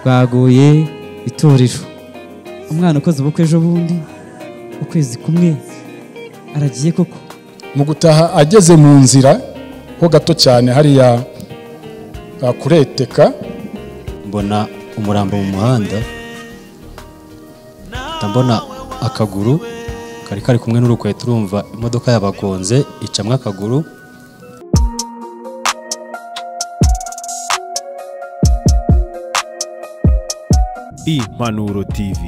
Rwaguye itorero. Umwana ukoze ubukwe ejo bundi ukwezi kumwe aragiye koko. Mu gutaha ageze mu nzira ho gato cyane hariya kureteka, mbona umurambo mu muhanda, mbona akaguru kari kari kumwe n'urukweto, urumva imodoka yabagonze icamwe akaguru. Impanuro TV,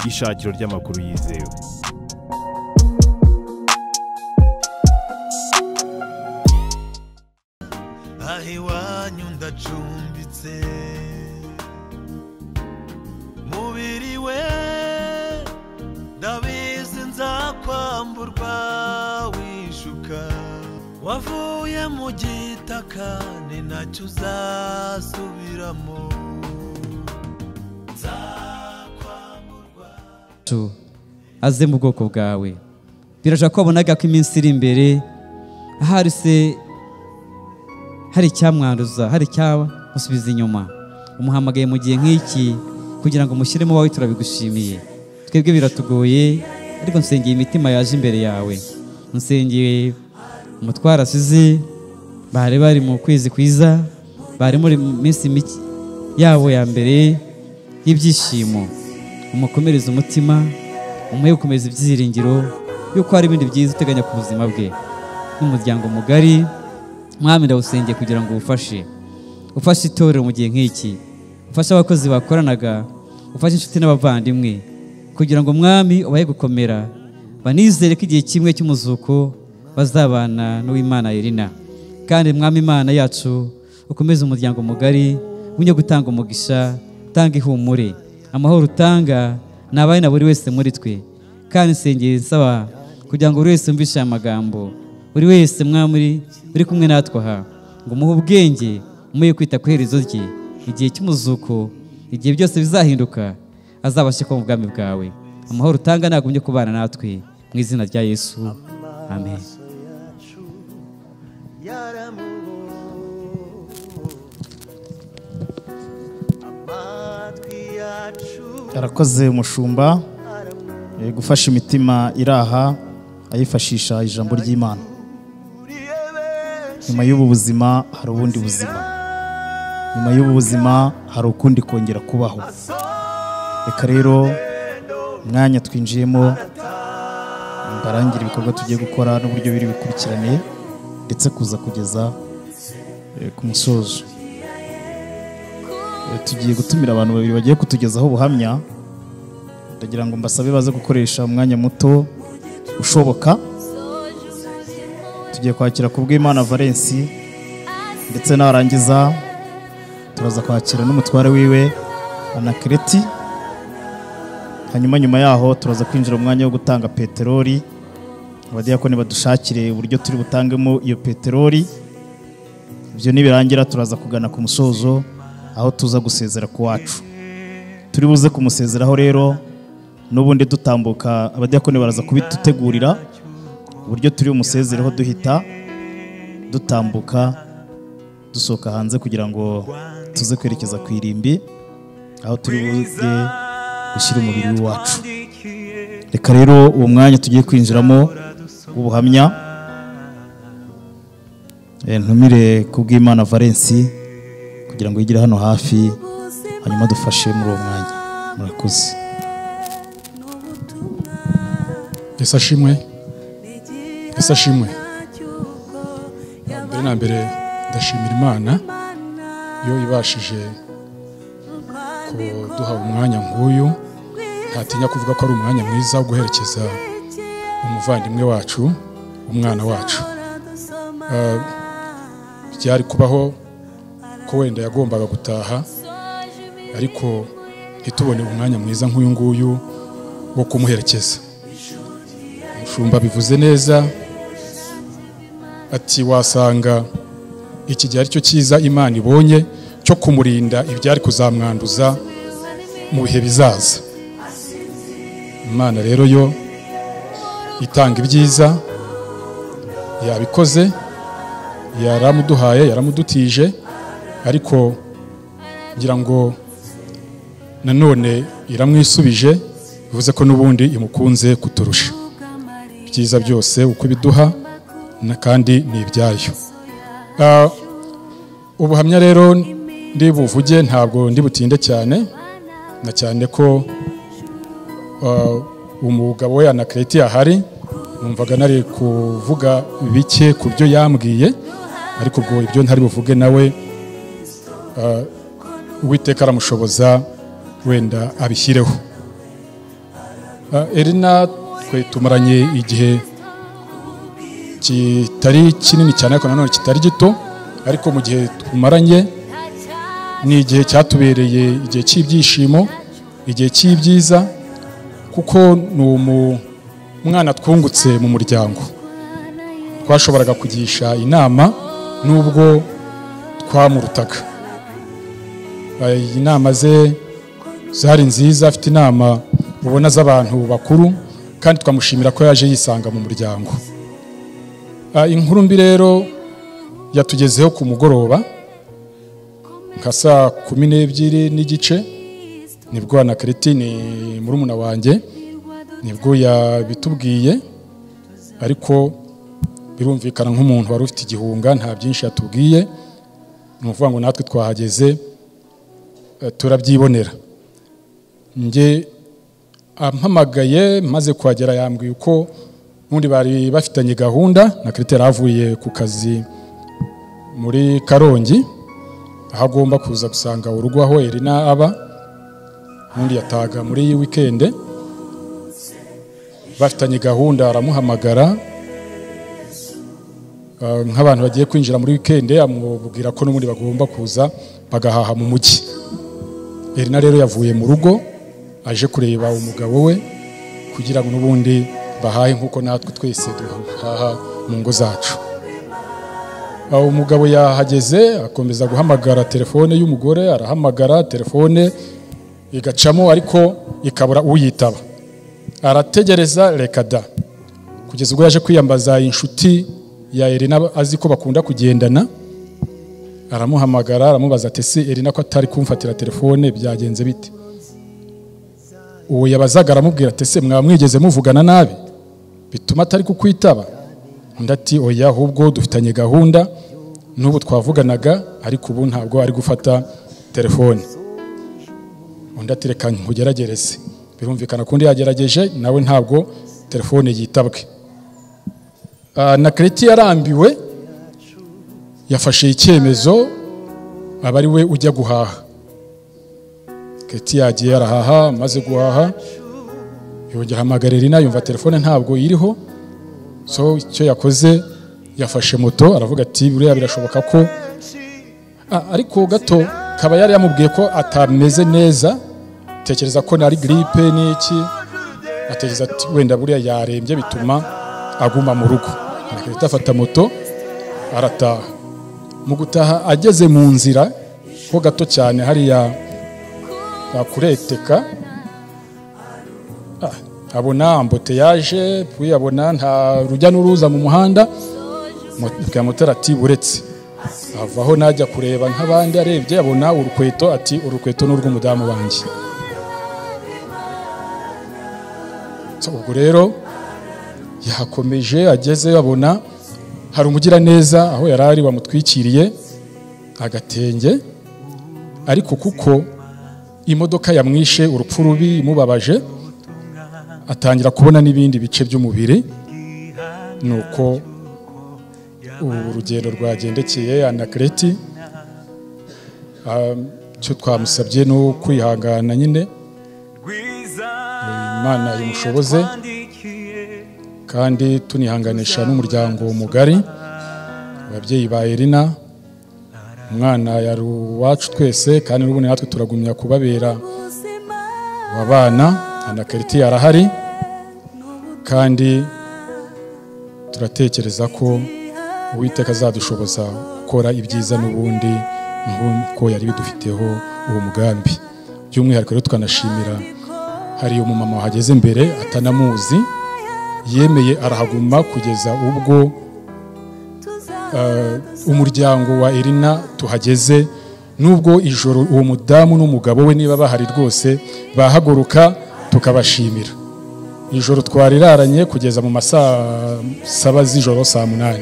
ishakiro ry'amakuru yizewe. Ahiwanyu ndacumbitse mubiri we ndabizi nzakwamburwa wishuka wavuye mu gitaka ni nacyo uzasubiramo. Aze mu bwoko bwawe. Birashaka ko wabonaga ko iminsi iri imbere ahari se hari icyamwanduza, hari icyamusubiza inyuma. Umuhamagaye mu gihe nk'iki kugira ngo umushyiremo wawe, turabigushimiye. Twebwe biratugoye, ariko nsengeye imitima yaje imbere yawe. Nsengeye umutwara asize, bari bari mu kwezi kwiza, bari muri minsi mike yabo ya mbere y'ibyishimo. Umukomereze umutima, umuhe gukomeza ibyiringiro yuko hari ibindi byiza uteganya ku buzima bwe n'umuryango mugari. Mwami ndawusengeye kugira ngo ufashe, ufashe itorero mu gihe nk'iki, ufashe abakozi bakoranaga, ufashe inshuti n'abavandimwe, kugira ngo Mwami ubahe gukomera, banizere ko igihe kimwe cy'umuzuko bazabana n'Uwimana Elina. Kandi Mwami Imana yacu, ukomeze umuryango mugari, unye gutanga umugisha, tanga ihumure, amahoro utanga nabaye na buri wese muri twe. Kandi nsengeye nsaba kugira ngo buri wese yumvishe aya magambo, buri wese Mwami uri kumwe natwe aha, ngo umuhe ubwenge, umuhe kwita ku iherezo rye, igihe cy'umuzuko, igihe byose bizahinduka, azabashe kuba mu bwami bwawe. Amahoro utanga nagumye kubana natwe, mu izina rya Yesu, amen. Arakoze umushumba gufasha imitima iraha ayifashisha ijambo ry'Imana. Nyuma y'ubu buzima hari ubundi buzima, nyuma y'ubu buzima hari ukundi kongera kubaho. Reka rero umwanya twinjiyemo mbarangira ibikorwa tugiye gukora n'uburyo biri bikurikirane ndetse kuza kugeza ku musozo. Tugiye gutumira abantu babiri bagiye kutugezaho ubuhamya. Ndagira ngo mbasabe baze gukoresha umwanya muto ushoboka. Tugiye kwakira Kubwimana Valence, ndetse narangiza turaza kwakira n'umutware wiwe Anakreti. Hanyuma nyuma yaho turaza kwinjira umwanya wo gutanga peteroli. Abadiyakoni badushakire uburyo turi butangemo iyo peteroli. Ibyo nibirangira turaza kugana ku musozo aho tuza gusezera ku wacu. Turi buze kumusezeraho rero n'ubundi dutambuka, abadiyakoni baraza kubitutegurira uburyo turi umusezereho duhita dutambuka dusohoka hanze kugira ngo tuze kwerekeza ku irimbi aho turi buze gushyira umubiri wacu. Reka rero uwo mwanya tugiye kwinjiramo w'ubuhamya, ntumire Kubwimana Valence kugira ngo yigire hano hafi, hanyuma dufashe muri uwo mwanya. Murakoze. Yesu ashimwe. Yesu ashimwe. Mbere na mbere ndashimira Imana yo ibashije kuduha umwanya nk'uyu. Ntatinya kuvuga ko ari umwanya mwiza wo guherekeza umuvandimwe wacu, umwana wacu. Byari kubaho ko wenda yagombaga gutaha, ariko ntitubone umwanya mwiza nk'uyu nguyu wo kumuherekeza. Umushumba bivuze neza ati wasanga iki gihe aricyo cyiza Imana ibonye cyo kumurinda ibyari kuzamwanduza mu bihe bizaza. Imana rero yo itanga ibyiza, yabikoze, yaramuduhaye, yaramudutije, ariko ngira ngo Nanone iramwisubije, bivuze ko n'ubundi imukunze kuturusha. Ibyiza byose uko ibiduha na kandi ni ibyayo. Ubuhamya rero ndi buvuge ntabwo ndi butinde cyane, na cyane ko umugabo we Anakreti ahari, numvaga nari kuvuga bike ku byo yambwiye, ariko ubwo ibyo ntari buvuge nawe Uwiteka aramushoboza wenda abishyireho. Elina twe tumaranye igihe kitari kinini cyane ariko nanone kitari gito, ariko mu gihe tumaranye ni igihe cyatubereye igihe cy'ibyishimo, igihe cy'ibyiza, kuko ni umwana twungutse mu muryango. Twashoboraga kugisha inama nubwo twamurutaga. Inama ze zari nziza, afite inama ubona z'abantu bakuru, kandi twamushimira ko yaje yisanga mu muryango. Inkuru mbi rero yatugezeho ku mugoroba nka saa 12:30, nibwo Anakreti ni murumuna wanjye nibwo yabitubwiye, ariko birumvikana nk'umuntu wari ufite igihunga nta byinshi yatubwiye. Ni ukuvuga ngo natwe twahageze turabyibonera. Nge ampamagaye maze kuhagera yambwiye uko n'undi bari bafitanye gahunda. Anakreti yaravuye ku kazi muri Karongi, aho agomba kuza gusanga urugo aho Elina aba, n'undi yataga muri weekend. Bafitanye gahunda, aramuhamagara nk'abantu bagiye kwinjira muri weekend, amubwira ko n'ubundi bagomba kuza bagahaha mu mujyi. Elina rero yavuye mu rugo aje kureba umugabo we kugira ngo n'ubundi bahahe nkuko natwe twese duhaha mu ngo zacu. Umugabo yahageze akomeza guhamagara telefone y'umugore, arahamagara telefone igacamo ariko ikabura uyitaba. Arategereza reka da, kugeza ubwo yaje kwiyambaza inshuti ya Elina azi ko bakunda kugendana, aramuhamagara aramubaza ati se Elina ko atari kumfatira telefone byagenze bite? Uwo yabazaga aramubwira ati se mwamwigeze muvugana nabi bituma atari kukwitaba? Undi ati oya, ahubwo dufitanye gahunda n'ubu twavuganaga ariko ubu ntabwo ari gufata telefone. Undi ati reka nkugeragereze. Birumvikana kundi yagerageje nawe ntabwo telefone yitabwe. Anakreti yarambiwe, yafashe icyemezo aba ari we ujya guhaha. Kreti yagiye arahaha, maze guhaha yongera ahamagara Elina, yumva telefone ntabwo iriho. So icyo yakoze yafashe moto aravuga ati buriya birashoboka ko ariko gato kaba yari yamubwiye ko atameze neza, tekereza ko nari grippe n'iki, atekereza ati wenda buriya yarembye bituma aguma mu rugo. Anakreti afata moto arataha. Mu gutaha ageze mu nzira ho gato cyane hariya kureteka, abona amboteyaje, puis abona nta rujya n'uruza mu muhanda. Motari ati buretse, avaho najya kureba nk'abandi, arebye abona urukweto, ati urukweto ni urw'umudamu wanjye. Ubwo rero yakomeje ageze abona hari umugiraneza aho yarari wamutwikiriye agatenge, ariko kuko imodoka yamwishe urupfu rubi imubabaje, atangira kubona n'ibindi bice by'umubiri. Nuko urugendo rwagendekeye Anakreti, cyo twamusabye no kwihangana nyine, Imana imushoboze, kandi tunihanganisha n'umuryango mugari, ababyeyi ba Elina, umwana yari uwacu twese, kandi n'ubundi natwe turagumya kubabera abana. Anakreti arahari, kandi turatekereza ko Uwiteka azadushoboza gukora ibyiza n'ubundi nk'uko yari bidufiteho uwo mugambi. By'umwihariko rero tukanashimira hari umumama wahageze mbere atanamuzi, yemeye arahaguma kugeza ubwo umuryango wa Elina tuhageze Nubwo ijoro uwo mudamu n'umugabo we niba bahari rwose bahaguruka tukabashimira. Ijoro twariraranye kugeza mu masaa 7 z'ijoro, saa 8.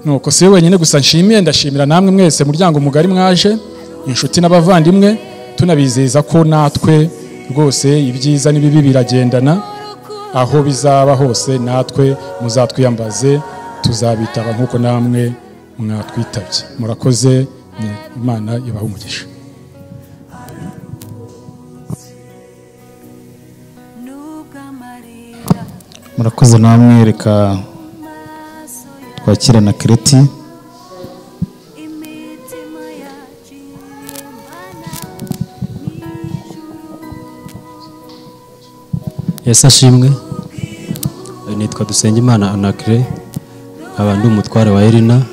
Nuko si wenyine gusa nshimiye, ndashimira namwe mwese muryango mugari mwaje, inshuti n'abavandimwe, tunabizeza ko natwe rwose ibyiza n'ibibi biragendana, aho bizaba hose natwe muzatwiyambaze, tuzabitaba nkuko namwe mwatwitabye. Murakoze, Imana ibahe umugisha. Murakoze namwe, reka twakira na Kereti. Yesu ashimwe. Nitwa Dusengimana Anacre, nkaba ndi umutware wa Elina.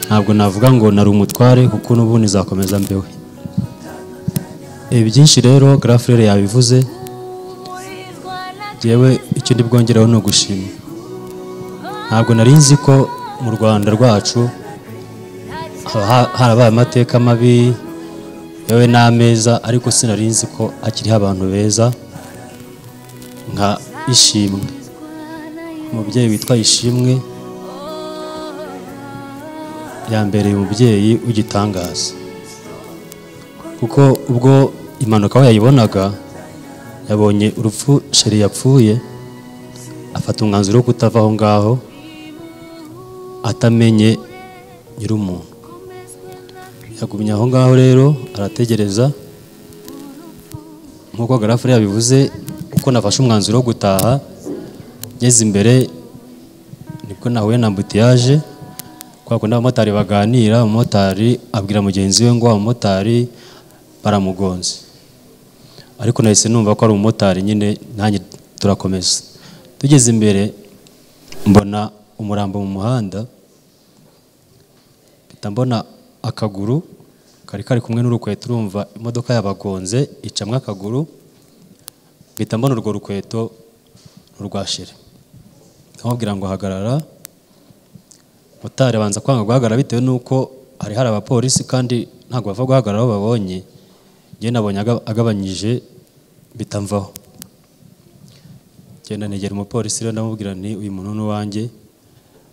Ntabwo navuga ngo nari umutware kuko n'ubu nizakomeza mbewe. Byinshi rero Grafrere yabivuze, jewe icyo ndi bwongereho no gushima. Ntabwo nari nzi ko mu Rwanda rwacu harabaye amateka mabi yewe n'ameza, ariko sinari nzi ko akiriho abantu beza nka Ishimwe. Umubyeyi witwa Ishimwe yambereye umubyeyi w'igitangaza, kuko ubwo impanuka we yayibonaga, yabonye urupfu Sheri yapfuye, afata umwanzuro wo kutava aho ngaho atamenye nyir'umuntu. Yagumye aho ngaho rero arategereza, nk'uko Garafure yabivuze, uko nafashe umwanzuro wo gutaha ngeze imbere nibwo nahuye na ambutiyaje. Kwa kundi abamotari baganira, umumotari abwira mugenzi we ngo abamotari baramugonze, ariko nahise numva ko ari umumotari nyine, nanjye turakomeza. Tugeze imbere mbona umurambo mu muhanda, mpita mbona akaguru kari kari kumwe n'urukweto, urumva imodoka yabagonze icamwe akaguru, mpita mbona urwo rukweto rwa Sheri. Ndamubwira ngo hagarara. Motari abanza kwanga guhagarara bitewe nuko hari abapolisi kandi ntabwo bava guhagarara aho babonye. Njye nabonye agabanyije bitamvaho. Genda negera umupolisi rero ndamubwira nti uyu muntu ni uwanjye.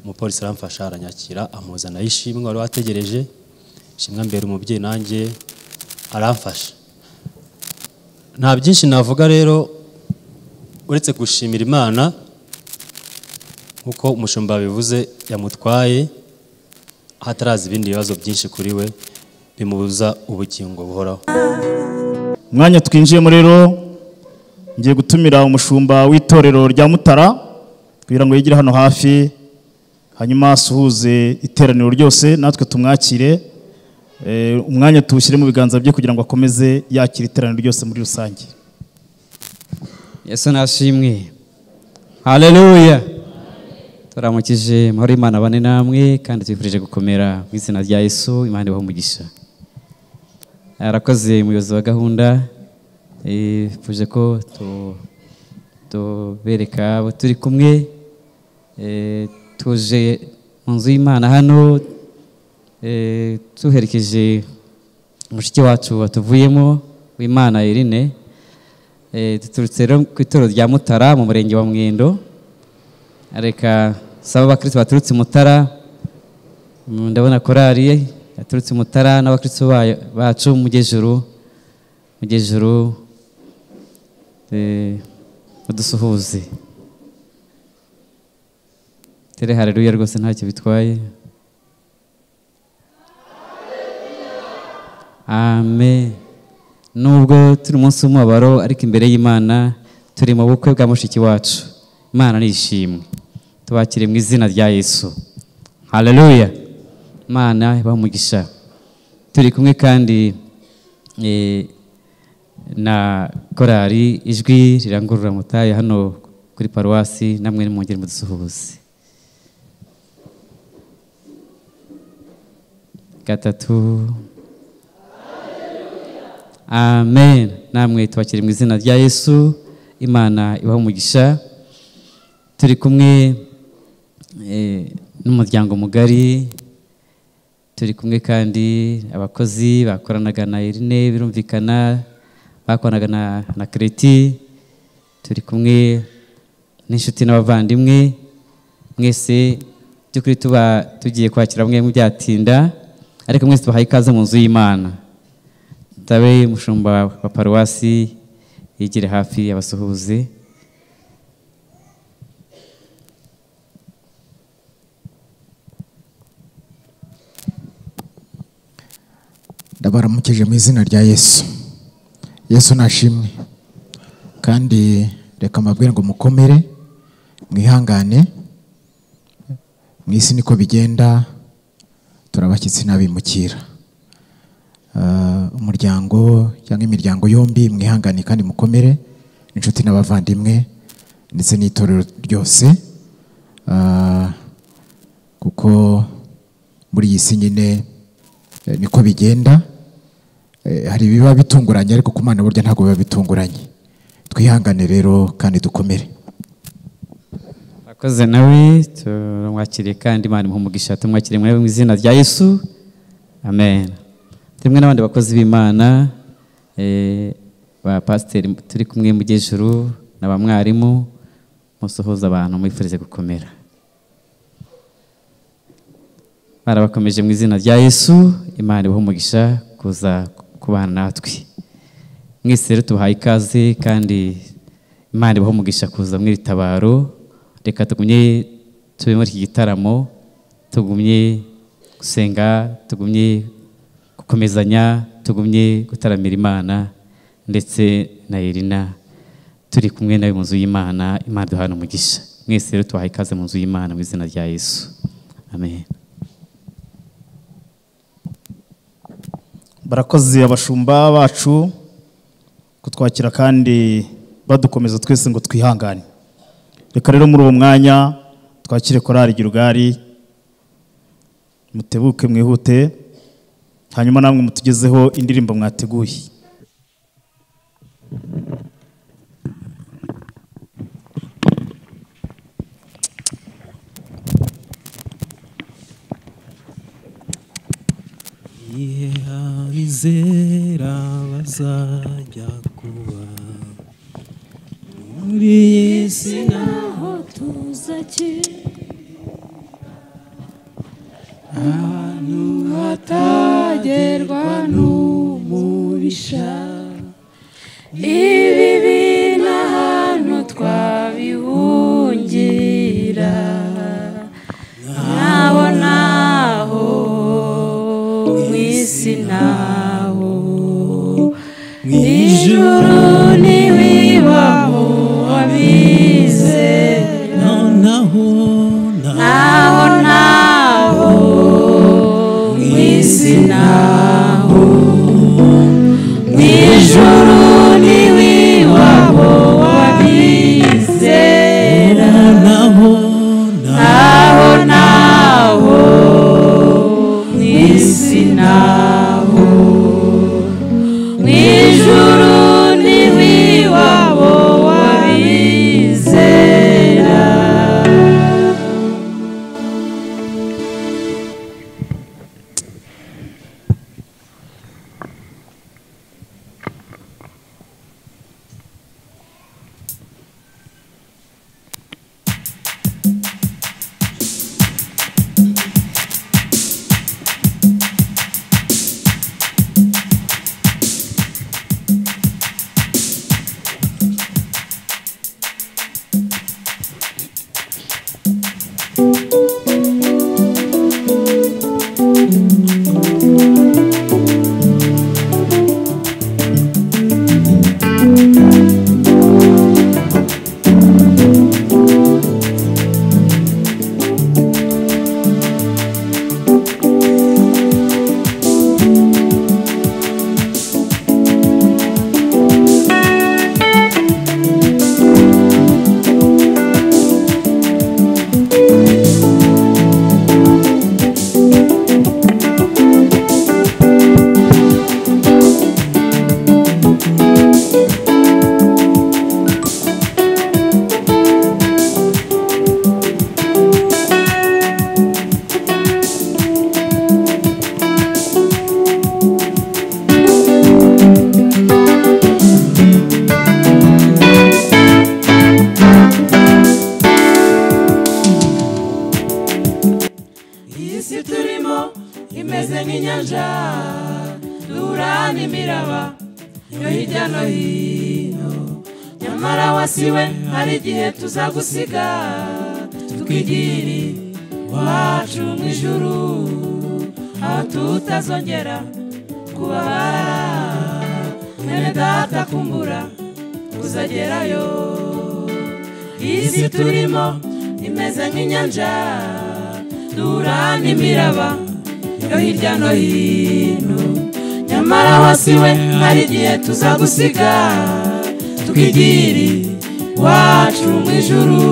Umupolisi aramfasha aranyakira, amuzana Ishimwe wari wategereje. Ishimwe ambera umubyeyi nanjye aramfasha. Nta byinshi navuga rero uretse gushimira Imana nkuko umushumba bivuze yamutwaye hataraza ibindi bibazo byinshi kuri we bimubuza ubugingo buhoraho. Umwanya twinjiyemo rero ngiye gutumira umushumba w'itorero rya Mutara kugira ngo yigire hano hafi, hanyuma asuhuze iteraniro ryose natwe tumwakire. Umwanya tuwushyire mu biganza bye kugira ngo akomeze yakira iteraniro ryose muri rusange. Yesu nashimwe. Haleluya. Turamukije amahoro y'Imana bane namwe kandi twifurije gukomera mu izina rya Yesu. Imana ibahe umugisha. Arakoze umuyobozi wa gahunda, pfuje ko tubereka abo turi kumwe. Tuje mu nzu y'Imana hano, tuherekeje mushiki wacu watuvuyemo w'Imana Irene. Duturutse rero ku itorero rya Mutara mu murenge wa Mwendo. Reka saba abakristo baturutse Mutara, ndabona korari yaturutse Mutara n'abakristo bacu mugejuru mudusuhuze. Tere haleluya rwose ntacyo bitwaye. Amen. Nubwo turi umunsi w'umubabaro, ariko imbere y'Imana turi mu bukwe bwa mushiki wacu. Imana ni ishimwe. Tubakire mu izina rya Yesu. Haleluya. Imana ibahe umugisha. Turi kumwe kandi na korari ijwi rirangurura mutaye hano kuri paruwasi, namwe nimwongere mudusuhuze. Gatatu. Amen. Namwe tubakire mu izina rya Yesu. Imana ibahe umugisha. Turi kumwe n'umuryango mugari, Turi kumwe kandi abakozi bakoranaga na Irene, birumvikana bakoranaga na Kreti. Turi kumwe n'inshuti n'abavandimwe mwese. By'ukuri tuba tugiye kwakira mwe mubyatinda, ariko mwese tubahaye ikaze mu nzu y'Imana. Tabe mushumba wa paruwasi yigire hafi abasuhuze. Ndabaramukije mu izina rya Yesu. Yesu nashimwe. Kandi reka mbabwire ngo mukomere, mwihangane. Mu isi niko bigenda, turabashyitsi n'abimukira. Umuryango cyangwa imiryango yombi mwihangane kandi mukomere, inshuti n'abavandimwe ndetse n'itorero ryose, kuko muri iyi si nyine niko bigenda. Hari ibiba bitunguranye, ariko ku Mana burya ntabwo biba bitunguranye. Twihangane rero kandi dukomere. Akoze nawe turamwakiriye kandi Imana imuhe umugisha. Tumwakiriye mu izina rya Yesu, amen. Tumwe n'abandi bakozi b'Imana, ba pasiteri turi kumwe mu Gejuru na ba mwarimu, musuhuza abantu mwifurize gukomera. Barabakomeje mu izina rya Yesu. Imana ibahe umugisha kuza kubana natwe. Mwese rero tubahaye ikaze kandi Imana ibahe umugisha kuza mu iritabaro. Reka tugumye tube muri iki gitaramo, tugumye gusenga, tugumye gukomezanya, tugumye gutaramira Imana ndetse na Irina. Turi kumwe nawe mu nzu y'Imana. Imana duhana umugisha. Mwese rero tubahaye ikaze mu nzu y'Imana mu izina rya Yesu, amen. Barakoze abashumba bacu kutwakira kandi badukomeza twese ngo twihangane. Reka rero muri uwo mwanya twakire korali Girugari, mutebuke mwihute, hanyuma namwe mutugezeho indirimbo mwateguye. Abizera bazajya kuba muri iyi si, naho tuzakira ahantu hatagerwa n'umubisha. Ibibi n'ahantu twabihungira, naho naho mu isi, naho mu ijuru ntiwibaho abizera. Naho Naho naho mu isi, naho mu ijuru ntiwibaho abizera. Naho Naho naho mu isi, naho mu ijuru ntiwibaho abizera. nk'inyanja, duhura n'imiraba yo hirya no hino. Nyamara wasiwe hari igihe tuzagusiga, tukigira iwacu mu ijuru, aho tutazongera kubabara. Mwene data kumbura uzagerayo. Isi turimo imeze nk'inyanja, duhura n'imiraba yo hirya no hino. Nyamara wasiwe hari igihe tuzagusiga, tukigira iwacu mu ijuru,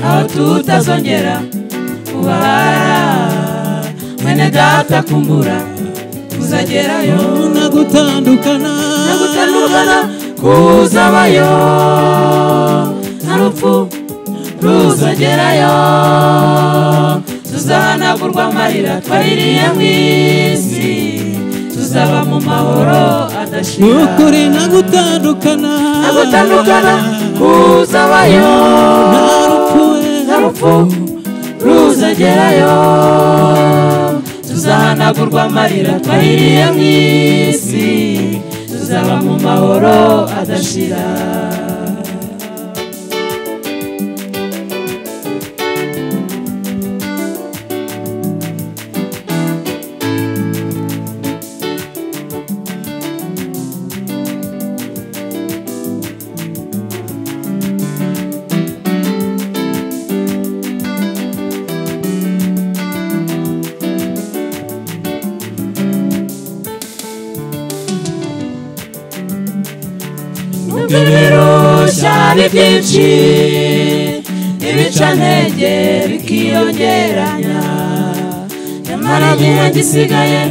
aho tutazongera kubabara. Mwene data kumbura uzagerayo. Nagutandukana, nagutandukana kuzabayo, nta rupfu ruzagerayo. Tuzahanagurwa amarira twaririye mu isi, tuzaba mu mahoro adashira. Ukuri nagutandukana, nagutandukana kuzabayo, nta rupfu ruzagerayo. Tuzahanagurwa amarira twaririye mu isi, tuzaba mu mahoro adashira. Ibirushya byinshi, ibicantege bikiyongeranya, nyamara igihe gisigaye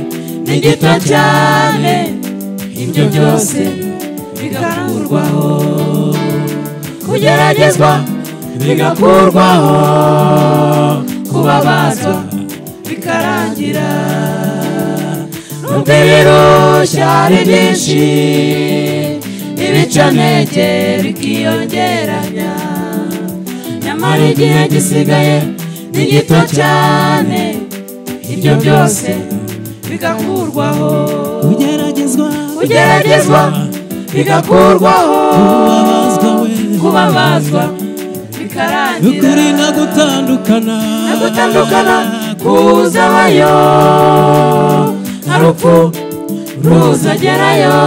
ni gito cyane, ibyo byose bigakurwaho. Kugeragezwa bigakurwaho, kubabazwa bikarangira. Nubwo ibirushya ari byinshi, ibicantege bikiyongeranya, nyamara igihe gisigaye ni gito cyane, ibyo byose bigakurwaho. Kugeragezwa, kugeragezwa bigakurwaho, kubabazwa bikarangira. Ukuri nagutandukana, nagutandukana kuzabayo, nta rupfu ruzagerayo.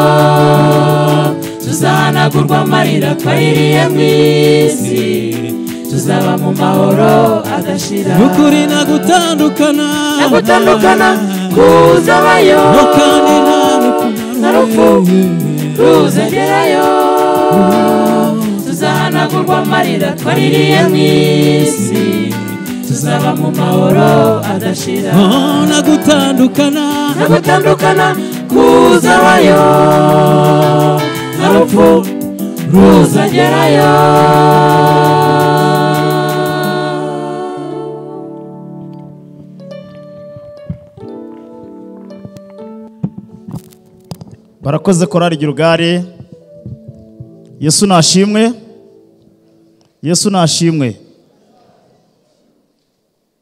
Tuzahanagurwa amarira twaririye mu isi, tuzaba mu mahoro adashira. Ukuri nagutandukana, nagutandukana kuzabayo, nta rupfu ruzagerayo. Tuzahanagurwa amarira twaririye mu isi, tuzaba mu mahoro adashira. Nagutandukana, nagutandukana kuzabayo, nta rupfu ruzagerayo. Barakoze korali Girugari. Yesu nashimwe, Yesu nashimwe.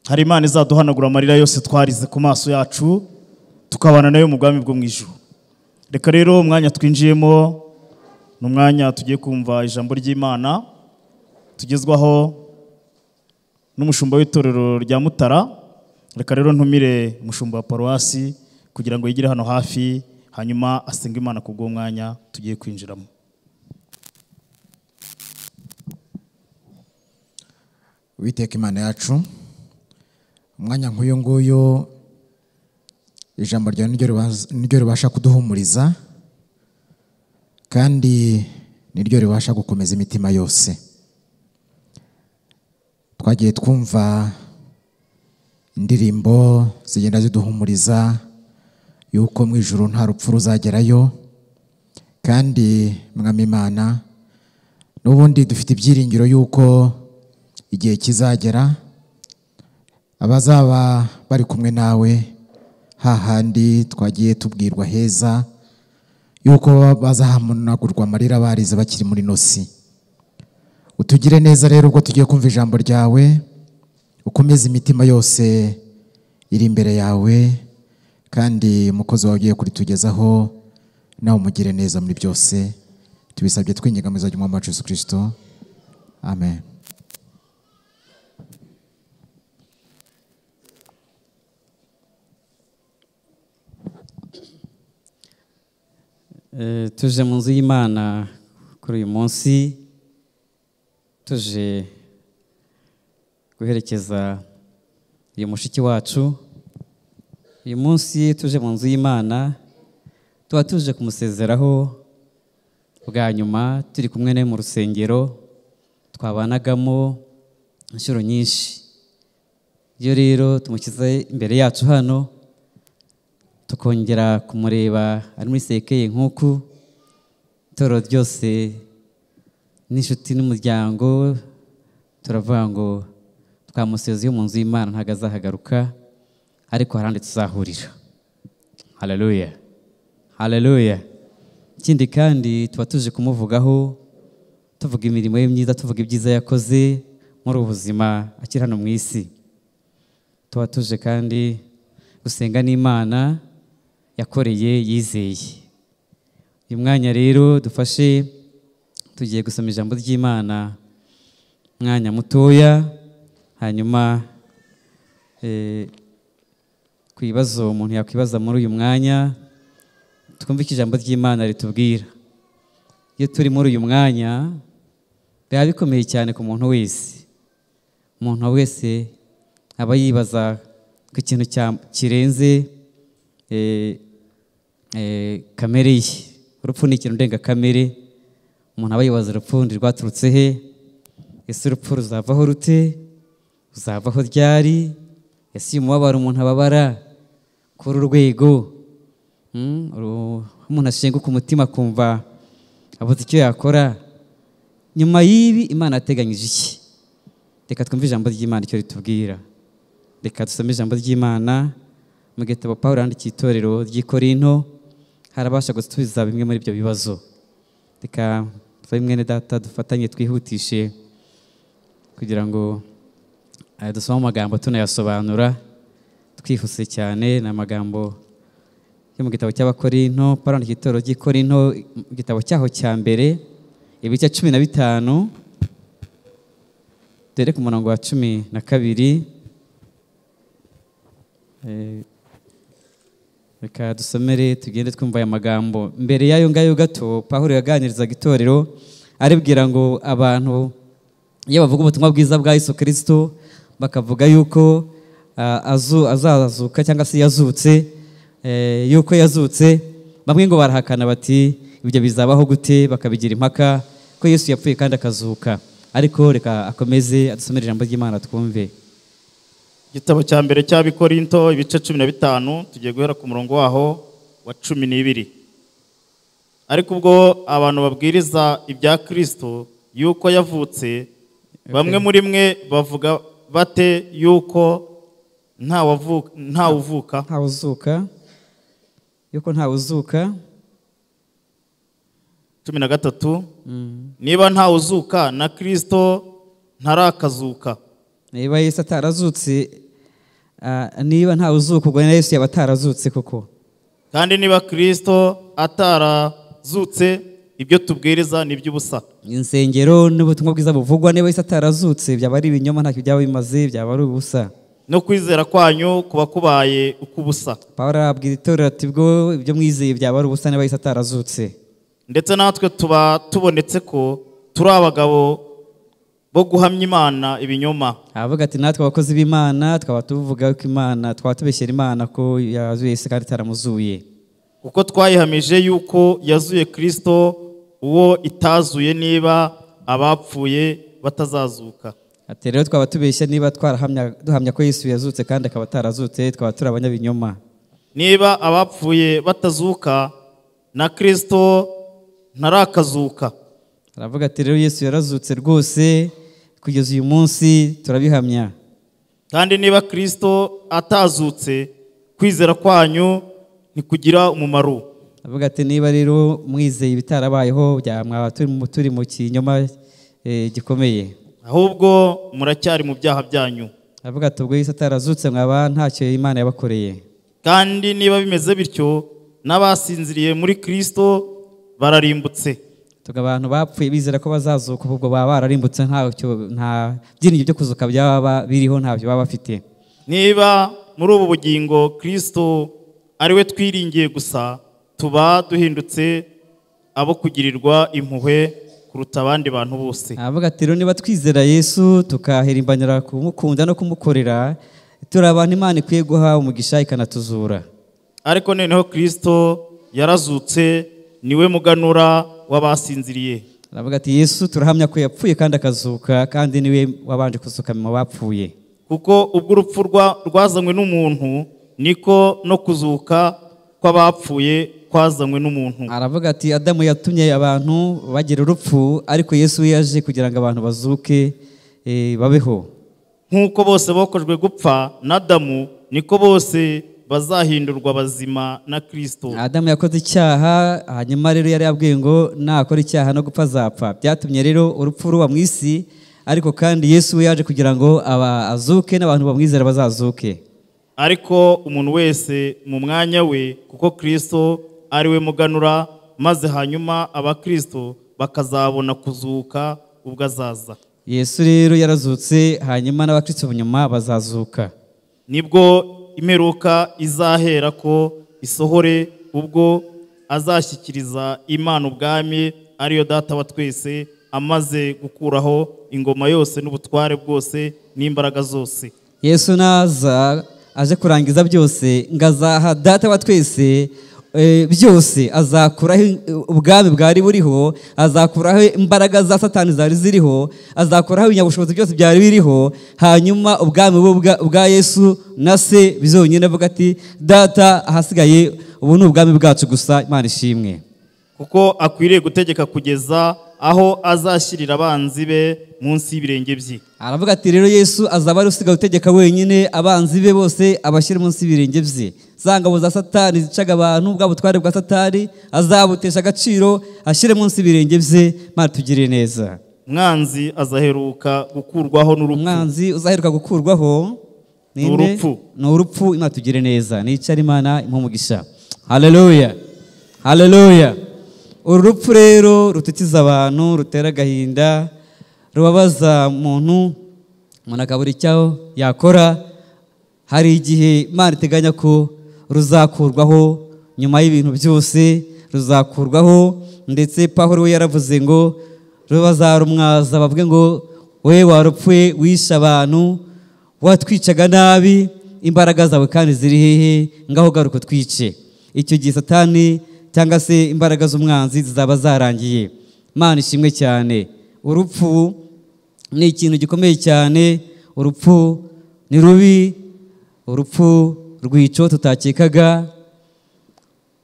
Hari Imana izaduhanagura amarira yose twarize ku maso yacu, tukabana nayo mu bwami bwo mu ijuru. Reka rero umwanya twinjiyemo ni umwanya tugiye kumva ijambo ry'Imana tugezwaho n'umushumba w'itorero rya Mutara. Reka rero ntumire umushumba wa paruwasi kugira ngo yigire hano hafi, hanyuma asenge Imana kubwo mwanya tugiye kwinjiramo. Uwiteka Imana yacu, umwanya nk'uyu nguyu ijambo ryawe niryo ribasha kuduhumuriza, kandi niryo ribasha gukomeza imitima yose. Twagiye twumva indirimbo zigenda ziduhumuriza yuko mu ijuru nta rupfu ruzagerayo, kandi Mwami Imana n'ubundi dufite ibyiringiro yuko igihe kizagera abazaba bari kumwe nawe hahandi twagiye tubwirwa heza yuko bazahanagurwa amarira barize bakiri muri nosi. Utugire neza rero ubwo tugiye kumva ijambo ryawe, ukomeze imitima yose iri imbere yawe, Kandi umukozi wawe ugiye kuritugezaho nawe umugire neza muri byose. Tubisabye twinginga mu izina ry'Umwami wacu Yesu Kristo. Amen. Tuje mu nzu y'Imana kuri uyu munsi, tuje guherekeza uyu mushiki wacu. Uyu munsi tuje mu nzu y'Imana, tuba tuje kumusezeraho bwa nyuma, turi kumwe nawe mu rusengero twabanagamo inshuro nyinshi. Iyo rero tumushyize imbere yacu hano, tukongera kumureba ari muri sekeye nk'uku, itorero ryose n'inshuti n'umuryango turavuga ngo twamusezeye mu nzu y'Imana, ntabwo azahagaruka, ariko hari ahandi tuzahurira. Haleluya, haleluya. Ikindi kandi tuba tuje kumuvugaho, tuvuga imirimo ye myiza, tuvuga ibyiza yakoze muri ubu buzima akiri hano mu isi. Tuba tuje kandi gusenga n'Imana yakoreye yizeye. Uyu mwanya rero dufashe, tugiye gusoma ijambo ry'Imana mwanya mutoya, hanyuma ku bibazo umuntu yakwibaza muri uyu mwanya, twumve icyo ijambo ry'Imana ritubwira. Iyo turi muri uyu mwanya biba bikomeye cyane ku muntu wese. Umuntu wese aba yibaza ku kintu kirenze kamere ye. Urupfu ni ikintu ndengakamere. Umuntu aba yibaza urupfu rwaturutse he? Ese urupfu ruzavaho rute? Ruzavaho ryari? Ese uyu mubabaro umuntu ababara kuri uru rwego, umuntu ashenguka umutima akumva abuze icyo yakora, nyuma y'ibi Imana yateganyije iki? Reka twumve ijambo ry'Imana icyo ritubwira. Reka dusome ijambo ry'Imana mu gitabo Pawulo yandikiye itorero ry'i Korinto, harabasha gusubiza bimwe muri ibyo bibazo. Reka tuve mwene data dufatanye twihutishe kugira ngo dusome amagambo tunayasobanura twihuse cyane. Ni amagambo yo mu gitabo cy'Abakorinto, Pawulo yandikiye itorero ry'i Korinto, igitabo cyaho cya mbere, ibice 15, dore ku murongo wa 12. Reka dusomere tugende twumva aya magambo. Mbere y'ayo ngayo gato, Pawulo yaganirizaga itorero aribwira ngo abantu iyo bavuga ubutumwa bwiza bwa Yesu Kristo bakavuga yuko azazuka cyangwa se yazutse, yuko yazutse, bamwe ngo barahakana bati ibyo bizabaho gute, bakabigira impaka ko Yesu yapfuye kandi akazuka. Ariko reka akomeze adusomere ijambo ry'Imana twumve. Igitabo cya mbere cy'Abikorinto ibice 15, tugiye guhera ku murongo waho wa 12. Ariko ubwo abantu babwiriza ibya Kristo yuko yavutse, bamwe muri mwe bavuga bate yuko nta uvuka, nta uzuka, yuko nta uzuka. 13. Niba nta uzuka na Kristo ntarakazuka. Niba Yesu atarazutse, niba nta uzuka ubwo na Yesu yaba atarazutse koko. Kandi niba Kristo atarazutse, ibyo tubwiriza ni iby'ubusa. Insengero n'ubutumwa bwiza buvugwa, niba Yesu atarazutse byaba ari ibinyoma, ntacyo byaba bimaze, byaba ari ubusa. No kwizera kwanyu kuba kubaye ukubusa. Pawulo arabwira itorero ati bwo ibyo mwizeye byaba ari ubusa niba Yesu atarazutse. Ndetse natwe tuba tubonetse ko turi abagabo bo guhamya Imana ibinyoma. Avuga ati natwe abakozi b'Imana twaba tuvuga ko Imana, twaba tubeshyera Imana ko yazuye Yesu kandi itaramuzuye. Kuko twayihamije yuko yazuye Kristo uwo itazuye, niba abapfuye batazazuka. Ati rero twaba tubeshya niba twarahamya duhamya ko Yesu yazutse kandi akaba atarazutse, twaba turi abanyabinyoma. Niba abapfuye batazuka na Kristo ntarakazuka. Aravuga ati rero Yesu yarazutse rwose kugeza uyu munsi turabihamya. Kandi niba Kristo atazutse, kwizera kwanyu ntikugira umumaro. Avuga ati niba rero mwizeye ibitarabayeho mwaba turi mu kinyoma gikomeye, ahubwo muracyari mu byaha byanyu. Avuga ati ubwo Yesu atarazutse mwaba ntacyo Imana yabakoreye. Kandi niba bimeze bityo, n'abasinziriye muri Kristo bararimbutse. Tuga abantu bapfuye bizera ko bazazuka, ubwo baba bararimbutse, nta byiringiro byo kuzuka byaba biriho, ntabyo baba bafite. Niba muri ubu bugingo Kristo ari we twiringiye gusa, tuba duhindutse abo kugirirwa impuhwe kuruta abandi bantu bose. Avuga ati rero niba twizera Yesu tukahirimbanira kumukunda no kumukorera, turi abantu Imana ikwiye guha umugisha ikanatuzura. Ariko noneho Kristo yarazutse, niwe muganura w'abasinziriye. Aravuga ati Yesu turahamya ko yapfuye kandi akazuka, kandi niwe wabanje kuzuka mu bapfuye. Kuko ubwo urupfu rwazanywe n'umuntu, niko no kuzuka kw'abapfuye kwazanywe n'umuntu. Aravuga ati Adamu yatumye abantu bagira urupfu, ariko Yesu yaje kugira ngo abantu bazuke babeho. Nk'uko bose bokojwe gupfa na Adamu, niko bose bazahindurwa bazima na Kristo. Adamu yakoze icyaha, hanyuma rero yari yabwiye ngo nakora icyaha no gupfa azapfa. Byatumye rero urupfu ruba mu isi, ariko kandi Yesu yaje kugira ngo azuke n'abantu bamwizera bazazuke. Ariko umuntu wese mu mwanya we, kuko Kristo ari we muganura, maze hanyuma abakristo bakazabona kuzuka ubwo azaza. Yesu rero yarazutse, hanyuma n'abakristo nyuma bazazuka. Nibwo imperuka izahera ko isohore, ubwo azashyikiriza Imana ubwami ariyo Data wa twese, amaze gukuraho ingoma yose n'ubutware bwose n'imbaraga zose. Yesu naza aje kurangiza byose, ngazaha Data wa twese byose, azakuraho ubwami bwari buriho, azakuraho imbaraga za Satani zari ziriho, azakuraho ibinyabushobozi byose byari biriho, hanyuma ubwami bwa Yesu na se bizonyine. Avuga ati Data, ahasigaye ubu ni ubwami bwacu gusa. Imana ishimwe. Kuko akwiriye gutegeka kugeza aho azashyirira abanzi be munsi y'ibirenge bye. Aravuga ati rero Yesu azaba ari usigaye utegeka wenyine, abanzi be bose abashyira munsi y'ibirenge bye. Za ngabo za Satani zicaga abantu, bwa butware bwa Satani azabutesha agaciro, ashyire munsi y'ibirenge bye. Imana tugirire neza. Umwanzi azaheruka gukurwaho n'urupfu. Umwanzi uzaheruka gukurwaho n'urupfu. Ni urupfu. Imana tugirire neza. Nicara Imana impa umugisha. Haleluya, haleluya. Urupfu rero rutitiza abantu, rutera agahinda, rubabaza umuntu, umuntu akabura icyo yakora. Hari igihe Imana iteganya ko ruzakurwaho nyuma y'ibintu byose, ruzakurwaho. Ndetse Pawulo we yaravuze ngo rubazarumwaza, bavuge ngo we warupfuye wishe abantu, watwicaga nabi, imbaraga zawe kandi ziri hehe? Ngaho garuka twice. Icyo gihe Satani cyangwa se imbaraga z'umwanzi zizaba zarangiye. Imana ishimwe cyane. Urupfu ni ikintu gikomeye cyane, urupfu ni rubi, urupfu rwico tutakekaga.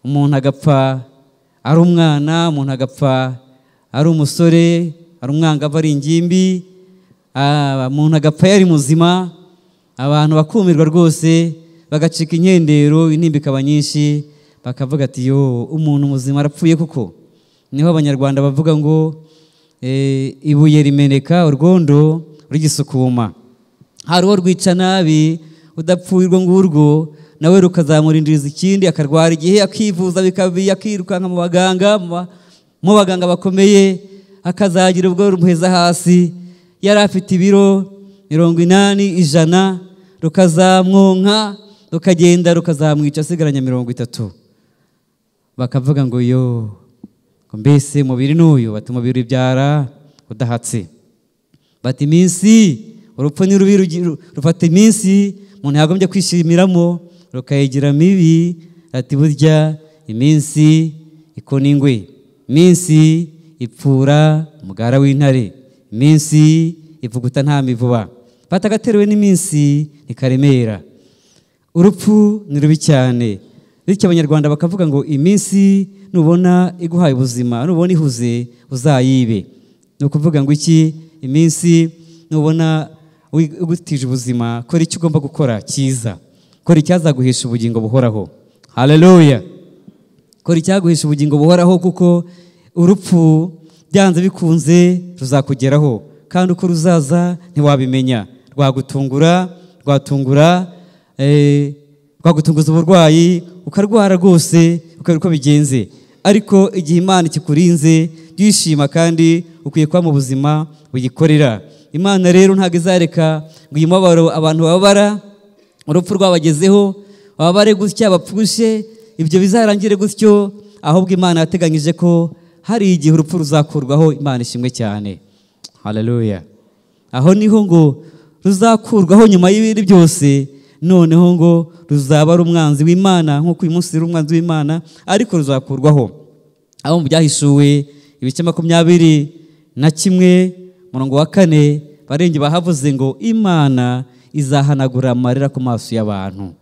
Umuntu agapfa ari umwana, umuntu agapfa ari umusore, ari umwangavu, ari ingimbi, umuntu agapfa yari muzima, abantu bakumirwa rwose, bagacika inkendero, intimba ikaba nyinshi, bakavuga ati yo umuntu muzima arapfuye kuko. Niho abanyarwanda bavuga ngo ibuye rimeneka urwondo rugisukuma. Hari uwo rwica nabi udapfuye urwo ngurwo, nawe rukazamurindiriza ikindi, akarwara igihe, akivuza bikabi, akirukanka mu baganga bakomeye, akazagira ubwo rumuheza hasi. Yari afite ibiro 80, 100, rukazamwonka rukagenda rukazamwica asigaranye 30. Bakavuga ngo yo mbese mubiri n'uyu, bati umubiri ubyara udahatse. Bati iminsi, urupfu ni rubi, rufata iminsi umuntu yagombye kwishimiramo rukayigira mibi. Ati burya iminsi ikona ingwe, iminsi ipfura umugara w'intare, iminsi ivuguta nta mivuba. Batagaterewe n'iminsi ntikaremera. Urupfu ni rubi cyane. Bityo abanyarwanda bakavuga ngo iminsi nubona iguhaye ubuzima, nubona ihuze uzayibe. Ni ukuvuga ngo iki? Iminsi nubona ugutije ubuzima, kora icyo ugomba gukora cyiza, kora icyazaguhesha ubugingo buhoraho. Haleluya. Kora icyaguhesha ubugingo buhoraho, kuko urupfu byanze bikunze ruzakugeraho, kandi uko ruzaza ntiwabimenya. Rwagutungura, rwatungura Rwagutunguza uburwayi ukarwara rwose ukabura uko bigenze. Ariko igihe Imana ikikurinze byishima kandi ukwiye kuba mu buzima buyikorera. Imana rero ntabwo izareka ngo uyu mubabaro abantu bababara, urupfu rwabagezeho, bababare gutya bapfushe, ibyo bizarangire gutyo, ahubwo Imana yateganyije ko hari igihe urupfu ruzakurwaho. Imana ishimwe cyane. Haleluya. Aho niho ngo ruzakurwaho nyuma y'ibindi byose, noneho ngo ruzaba ari umwanzi w'Imana nk'uko uyu munsi ari umwanzi w'Imana, ariko ruzakurwaho. Aho mu byahishuwe ibice 21 murongo wa 4 barenge bahavuze ngo Imana izahanagura amarira ku maso y'abantu.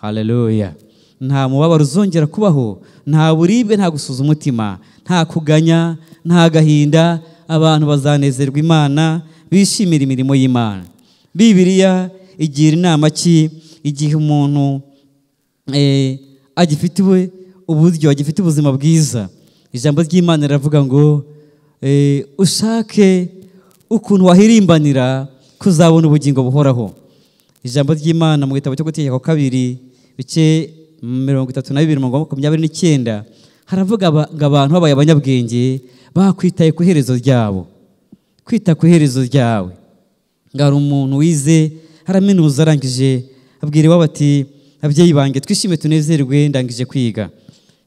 Haleluya. Nta mubabaro uzongera kubaho, nta buribwe, nta gusuza umutima, nta kuganya, nta gahinda. Abantu bazanezerwa Imana, bishimira imirimo y'Imana. Bibiliya igira inama ki igihe umuntu agifite uburyo, agifite ubuzima bwiza? Ijambo ry'Imana riravuga ngo ushake ukuntu wahirimbanira kuzabona ubugingo buhoraho. Ijambo ry'Imana mu gitabo cyo Gutegeka kwa kabiri bice 32 umurongo 29 haravuga ngo abantu babaye abanyabwenge bakwitaye ku iherezo ryabo. Kwita ku iherezo ryawe. Ngari umuntu wize haraminuza arangije abwira iwabo ati abyeyi bange twishime tunezerwe ndangije kwiga.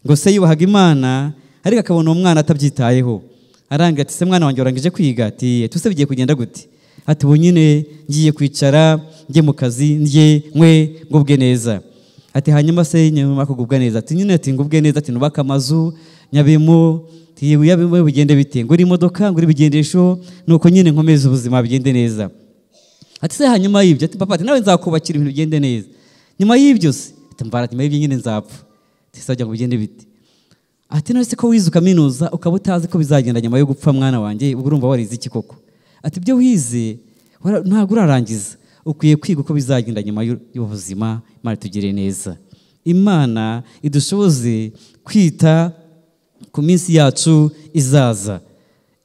Ngo se yubahaga Imana ariko akabona umwana atabyitayeho. Arangira ati se mwana wanjye warangije kwiga? Ati tuse bigiye kugenda gute? Ati ubu nyine ngiye kwicara njye mu kazi njye nkwe ngubwe neza. Ati hanyuma se nyuma kugubwa neza? Ati nyine ati ngubwe neza, ati nubaka amazu nyabimo, ati yabimo bigende bite, nguri imodoka, nguri ibigendesho, nuko nyine nkomeza ubuzima bigende neza. Ati se hanyuma y'ibyo? Ati papa, ati nawe nzakubakira ibintu bigende neza. Nyuma y'ibyo se? Ati mbara, ati nyuma y'ibyo nyine nzapfa. Ati se ngo bigende bite? Ati none se ko wize ukaminuza ukaba utazi ko bizagenda nyuma yo gupfa mwana wanjye, ubwo urumva warize iki koko? Ati ibyo wize ntabwo urarangiza, ukwiye kwiga uko bizagenda nyuma y'ubuzima. Imana itugire neza. Imana idushoboze kwita ku minsi yacu izaza.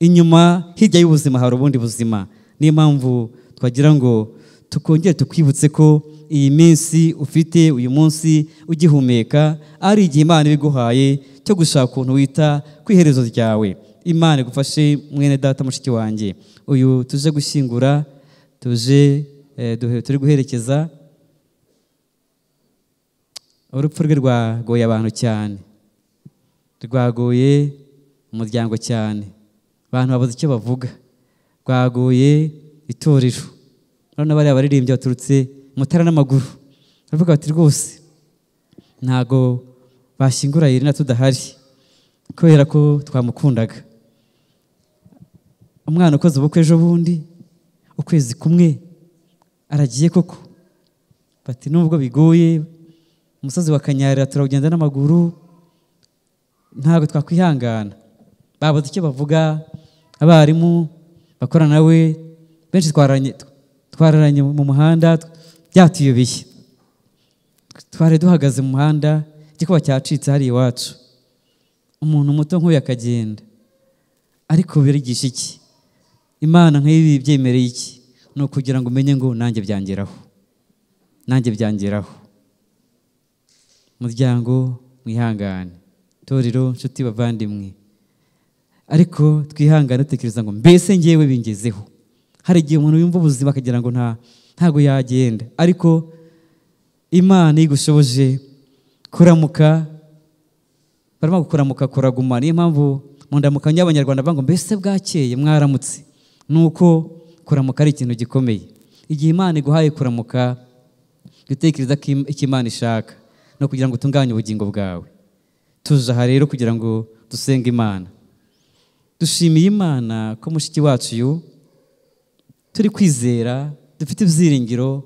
Inyuma hirya y'ubuzima hari ubundi buzima. Niyo mpamvu twagira ngo tukongere tukwibutse ko iyi minsi ufite uyu munsi ugihumeka ari igihe Imana ibiguhaye cyo gushaka ukuntu wita ku iherezo ryawe. Imana igufashe mwene data mushiki wanjye. Uyu tuje gushyingura, tuje turi guherekeza. Urupfu rwe rwagoye abantu cyane, rwagoye umuryango cyane, abantu babuze icyo bavuga, rwagoye itorero. None bariya baririmbyi baturutse Mutara n'amaguru baravuga bati rwose ntago bashyingura Irina tudahari kubera ko twamukundaga. Umwana ukoze ubukwe ejo bundi ukwezi kumwe aragiye koko. Bati nubwo bigoye umusozi wa Kanyarira turawugenda n'amaguru ntabwo twakwihangana. Babuze icyo bavuga, abarimu bakorana nawe benshi twararanye mu muhanda byatuyobeye. Twari duhagaze mu muhanda igikuba cyacitse hari iwacu, umuntu muto nk'uyu akagenda. Ariko birigisha iki? Imana nk'ibi byemereye iki? Ni ukugira ngo umenye ngo nanjye byangeraho, nanjye byangeraho. Muryango mwihangane, torero nshuti bavandimwe, ariko twihangane dutekereza ngo mbese ngewe bingezeho. Hari igihe umuntu yumva ubuzima akagira ngo ntago yagenda, ariko Imana igushoboje kuramuka, barimo kuramuka kuraguma. Niyo mpamvu mu ndamukanyo y'Abanyarwanda bavuga ngo mbese bwakeye mwaramutse. Nuko kuramuka ari ikintu gikomeye. Igihe Imana iguhaye kuramuka, gutekereza ko icyo Imana ishaka no kugira ngo utunganye ubugingo bwawe. Tuje aha rero kugira ngo dusenge Imana. Dushimiye Imana ko mushiki wacu uyu turi kwizera, dufite ibyiringiro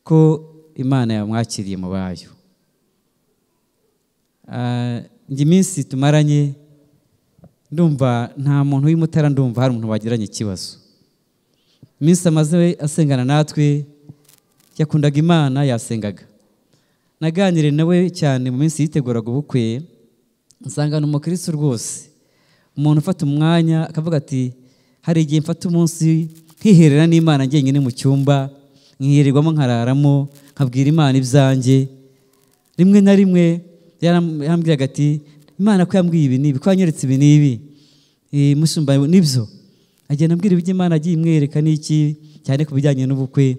ko Imana yamwakiriye mu bayo. Njye iminsi tumaranye ndumva nta muntu w'imutara, ndumva hari umuntu bagiranye ikibazo. Iminsi amaze asengana natwe yakundaga Imana, yasengaga. Naganire nawe cyane mu minsi yiteguraga ubukwe, nsanga ni umukristo rwose, umuntu ufata umwanya akavuga ati hari igihe mfata umunsi nkiherera n'Imana njyenyine mu cyumba, nkihererwamo nkararamo, nkabwira Imana ibyanjye. Rimwe na rimwe yarambwiraga ati Imana ko yambwiye ibi n'ibi, ko yanyeretse ibi n'ibi, mushumba nibyo. Agenda ambwira ibyo Imana agiye imwereka n'iki, cyane ku bijyanye n'ubukwe,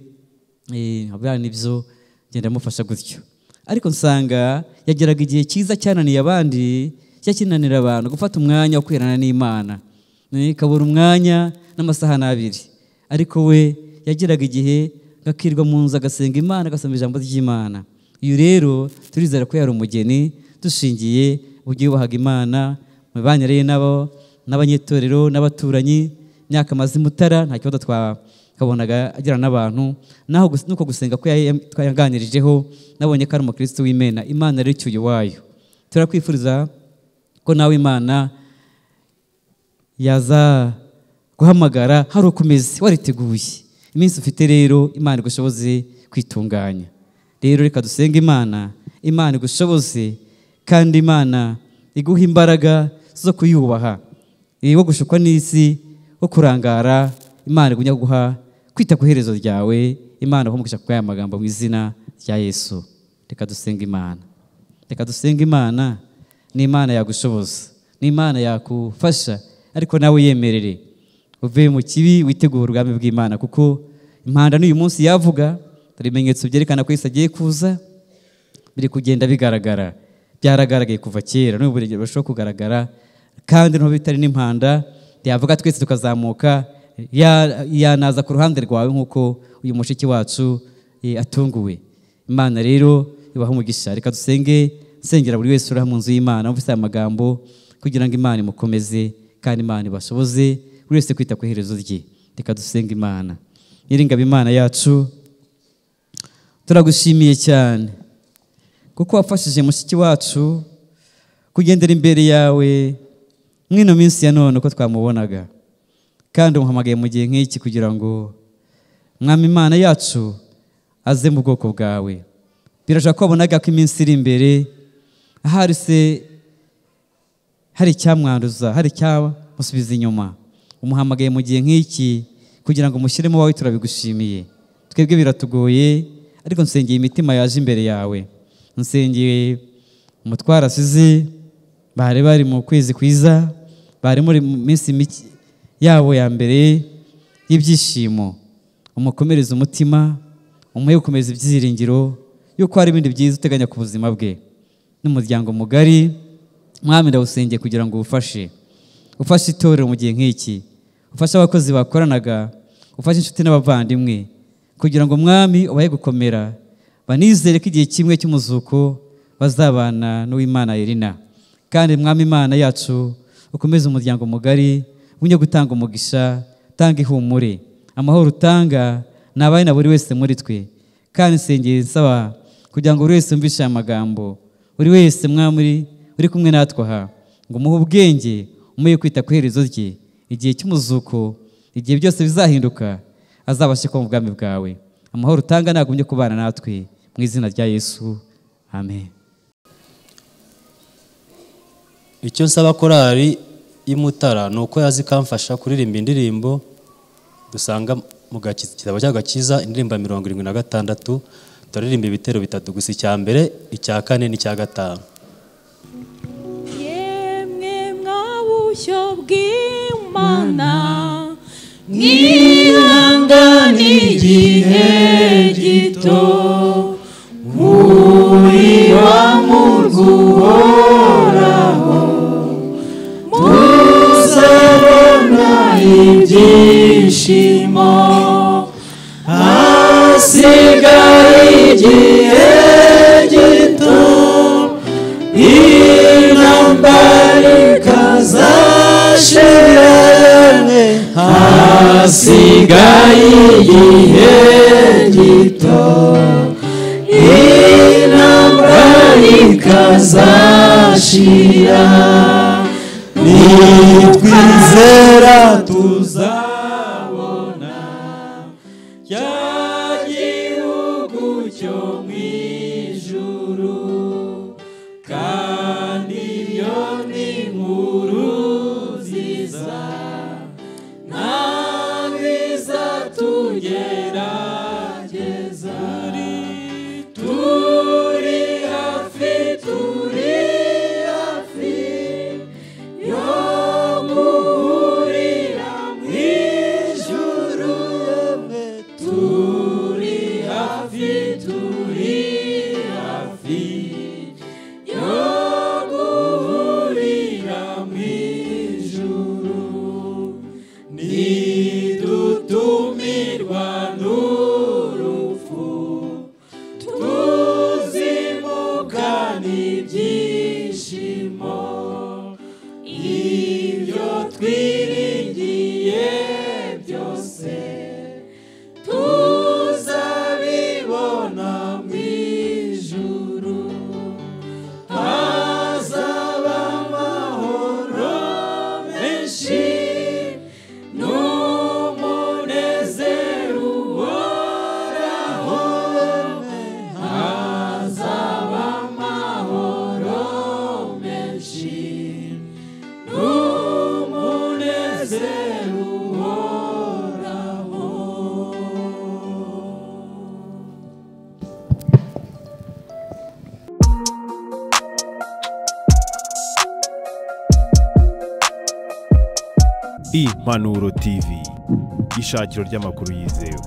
nkabwira nibyo, ngenda amufasha gutyo. Ariko nsanga yageraga igihe cyiza cyananiye abandi, cyakinanira abantu gufata umwanya wo kwirana n'Imana, ikabura umwanya n'amasaha n'abiri. Ariko we yageraga igihe gakirwa mu nzu agasenga Imana, agasoma ijambo ry'Imana. Iyo rero turizera ko yari umugeni dushingiye uburyo yubahaga Imana, mu mibanire ye nabo, n'abanyetorero n'abaturanyi. Imyaka amaze Mutara nta kibazo twakabonaga agira n'abantu, naho nuko gusenga ko twayaganirijeho nabonye ko ari umukristo w'Imena. Imana rero icyuye wayo. Turakwifuriza ko nawe Imana yaza guhamagara hari ukomeze wariteguye. Iminsi ufite rero Imana igushoboze kwitunganya. Rero reka dusenge Imana, Imana igushoboze kandi Imana iguha imbaraga zo kuyubaha, wo gushukwa n'isi, wo kurangara. Imana igumya guha kwita ku iherezo ryawe. Imana ihumugisha ku aya magambo mu izina rya Yesu. Reka dusenge Imana, reka dusenge Imana. Ni Imana yagushoboza, ni Imana yakufasha, ariko nawe yemerere uve mu kibi witegure ubwami bw'Imana, kuko impanda n'uyu munsi yavuga ibimenyetso byerekana ko Yesu agiye kuza biri kugenda bigaragara. Byaragaragaye kuva kera, n'ubu birashobora kugaragara, kandi n'ubu bitari n'impanda yavuga twese tukazamuka, yanaza ku ruhande rwawe nk'uko uyu mushiki wacu atunguwe. Imana rero ibaha umugisha. Reka dusenge, nsengera buri wese uri mu nzu y'Imana wumvise aya magambo, kugira ngo Imana imukomeze kandi Imana ibashoboze buri wese kwita ku iherezo rye. Reka dusenge Imana. Nyiringabo Imana yacu, turagushimiye cyane kuko wafashije mushiki wacu kugendera imbere yawe mwino minsi ya none uko twamubonaga, kandi umuhamagaye mu gihe nk'iki kugira ngo Mwami Imana yacu aze mu bwoko bwawe. Birashobora ko wabonaga ko iminsi iri imbere ahari se hari icyamwanduza, hari icyamusubiza inyuma. Umuhamagaye mu gihe nk'iki kugira ngo umushyiremo wawe, turabigushimiye. Twebwe biratugoye, ariko nsengeye imitima yaje imbere yawe. Nsengeye umutwara asize, bari bari mu kwezi kwiza, bari muri minsi yabo ya mbere y'ibyishimo. Umukomereze umutima, umuhe gukomeza ibyiringiro yuko hari ibindi byiza uteganya ku buzima bwe n'umuryango mugari. Mwami ndawusengeye kugira ngo ufashe, ufashe itorero mu gihe nk'iki, ufashe abakozi bakoranaga, ufashe inshuti n'abavandimwe, kugira ngo Mwami ubahe gukomera, banizere ko igihe kimwe cy'umuzuko bazabana n'Uwimana Elina. Kandi Mwami Imana yacu ukomeze umuryango mugari, unye gutanga umugisha, tanga ihumure, amahoro utanga nabaye na buri wese muri twe. Kandi nsengeye nsaba kugira ngo buri wese yumvishe aya magambo, buri wese Mwami uri kumwe natwe aha, ngo umuhe ubwenge, umuhe kwita ku iherezo rye. Igihe cy'umuzuko, igihe byose bizahinduka, azabashe kuba mu bwami bwawe. Amahoro utanga nagumye kubana natwe mu izina rya Yesu, amen. Icyo nsaba korali y'Imutara ni uko yazi ikamfasha kuririmba indirimbo dusanga mu gitabo cy'Agakiza, indirimbo 76. Turaririmba ibitero bitatu gusa, icya mbere, icya kane n'icya gatanu. Yemwe mwabushyo bw'Imana, mwihangane igihe gito, muri wa murwa uhoraho, muzabona ibyishimo. Hasigaye igihe gito, intambara ikazashira. Hasigaye igihe gito, intambara ikazashira. Nitwizera tuzabona cya gihugu cyo mu ijuru, kandi iyo ni inkuru nziza, ntabwo izatugerageza. Twiringiye byose tuzabibona mu ijuru, hazaba amahoro menshi n'umunezero uhoraho, hazaba amahoro menshi n'umunezero uhoraho. Impanuro TV, ishakiro ry'amakuru yizewe.